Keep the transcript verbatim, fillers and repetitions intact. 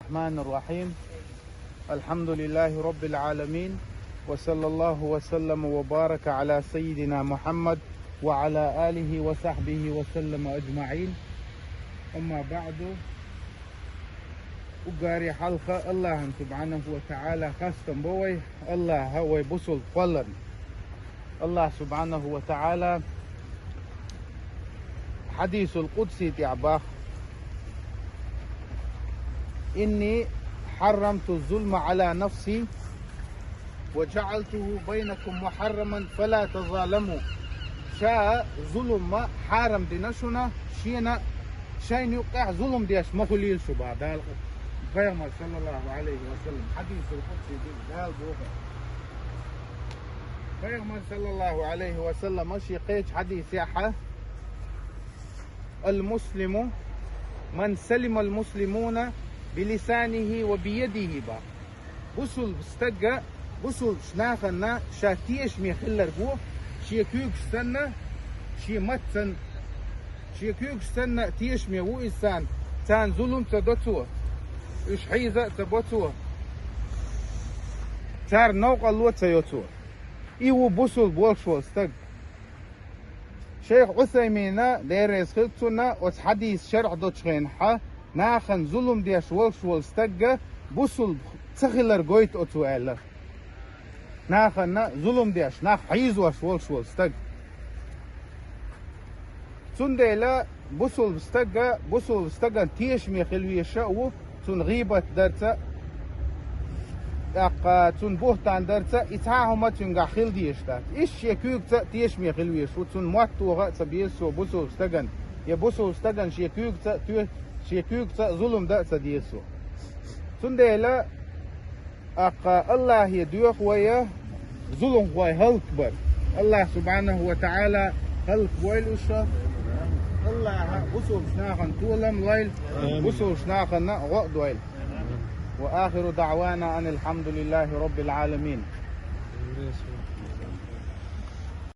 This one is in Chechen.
الرحمن الرحيم. الحمد لله رب العالمين. وصلى الله وسلم وبارك على سيدنا محمد وعلى آله وصحبه وسلم أجمعين. أما بعد. Уггаре хьалха Аллахьан субхьанаху ва таӀала хастам бо вай, Аллахьа вай бусулба кхолларна. Аллахь субхьанаху ва таӀала хьадисул къудси тӀехь бах: «إني حرمت الظلم على نفسي وجعلته بينكم محرما فلا تظالموا». Ша зулум хьарам дина шуна, шена, шайна юккъехь зулум деш ма хуьлийла шу, бах Дала. Пайхамар, саллаллаху Ӏалайхи ва саллам, хьадисул къудси дина Дала боху. Пайхамар, саллаллаху Ӏалайхи ва саллам, шен кхечу хьадисехь: «المسلم من سلم المسلمون بلسانه وبيده», бах. Бусулба стага, бусулбачу нахана ша тешаме хилларг ву, шен куьйгаш санна, шен мат санна, шен куьйгаш санна тешаме ву иза царна, царна зулум ца до цо, уьш хьийза а ца бо цо, царна новкъарло а ца йо цо. И ву бусулба волуш волу стаг. Шайх Ӏусаймина, Дела реза хилла цунна, оцу хьадисан шархь долчу хенахь, нахана зулум деш волуш волу стагга бусулба ца хилар гойту оцо аьлла. Нахана зулум деш, нах хьийзош волуш волу стаг. Цундела бусулба стага, бусулба стагана тешаме хила везаш а ву, цунна гӀийбат дарца а, тӀаккха цунна бухтан дарца а, и цхьа а хӀума цуьнгахь хила дезаш дац. Иштта шен куьйгаца а тешаме хила везаш ву, цунна мотт тоха а ца беза цо бусулба стагана, я бусулба стагана шен куьйгаца а, шен куьйгаца а зулум дан а ца деза цо. Цундела, тӀаккха Аллахье доьху вай зуламхой хӀаллакбар. Аллахь субхьанаху ва таӀала хӀаллакбойла уьш. Аллахьа бусулбачу нахана толам лойла, бусулбачу нахана гӀо а дойла. وآخر دعوانا أن الحمد لله رب العالمين.